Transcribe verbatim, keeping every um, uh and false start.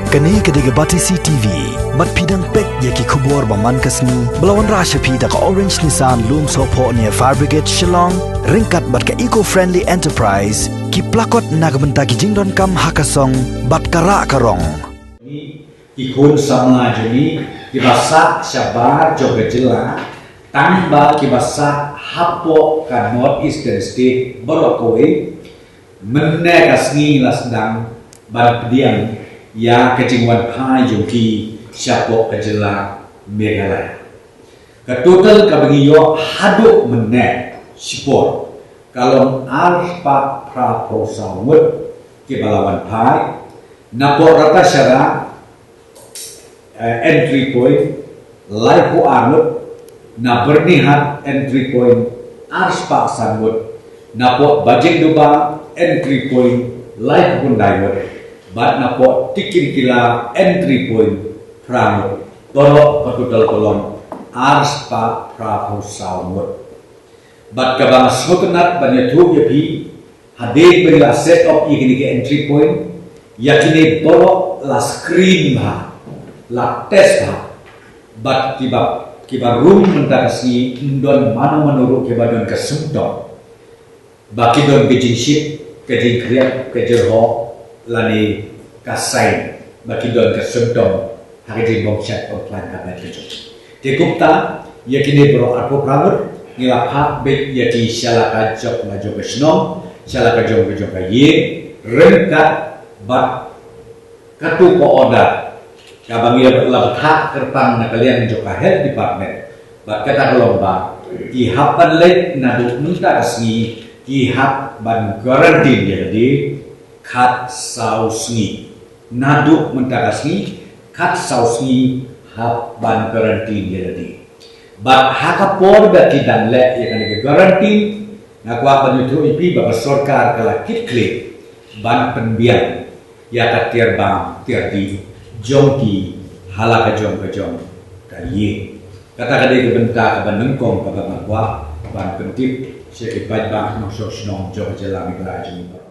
Kane ka dei ka Batesi T V. Bad phi dang peit ïa ki khubor ba man ka sngi ba la wanrah sha phi da ka Orange Nissan Lumsohphoh near Fire Brigade Shillong, ryngkat bad ka Eco Friendly Enterprise, ki plakot na ka bynta ki jingdonkam ha ka song bad ka rah ka rong. Ki khun samla jong ngi kiba sah shabar jong ka jylla, tang ba kiba sah hapoh ka North Eastern State baroh kawei, mynne ka sngi la sdang ban pdiang ïa ka jingwan phai jong ki shapoh ka jylla Meghalaya. Ka total kaba ngi ïoh haduh mynne shipor ka long arspah phraphew saw ngut kiba la wan phai. Napoh Ratacherra, eh, entry point laiphew ar ngut, na Byrnihat entry point arspah san ngut, napoh Bajingdubha entry point laiphew khyndai ngut, bad napoh Tikinkila entry point phra ngut. Baroh ka total ka long arspah phraphew saw ngut. Bad kaba nga sngewtynnat ban ïathuh ïa phi, hadien ba ngi la set up ïa kine ki entry point, ïa kine baroh la screen bha, la test bha. Bad kiba, kiba rung mynta ka sngi, ym don mano mano ruh kiba don ka symptom ba ki don ka jingshit, ka jingkhriat, ka jyrhoh, lane ka sign ba ki don ka symptom ha ka jingbym shait bym khlaiñ ka met ka jong ki. Te kumta, ïa kine baroh arphew phra ngut ngi la phah beit ïa ki sha la ka jong la jong ka shnong, sha la ka jong ka jong ka ïing, ryngkat bad katto ka order kaba ngi la bthah kyrpang na ka liang jong ka Health Department. Bad kata ka long ba ki hap ban leit naduh mynta ka sngi, ki hap ban quarantine ïa lade khatsaw sngi. Naduh mynta ka sngi, khatsaw sngi hap ban quarantine ïa lade. Bad ha ka por ba ki dang leh ïa kane ka quarantine, nga kwah ban ïathuh ïa phi ba ka sorkar ka la kit khlieh ban pynbiang ïa ka tiar bam tiar dih jong ki ha la ka jong ka jong ka ïing. Kata ka dei ka bynta kaba nyngkong kaba nga kwah ban pyntip sha ki paidbah nongshong shnong jong ka jylla Meghalaya jong ngi.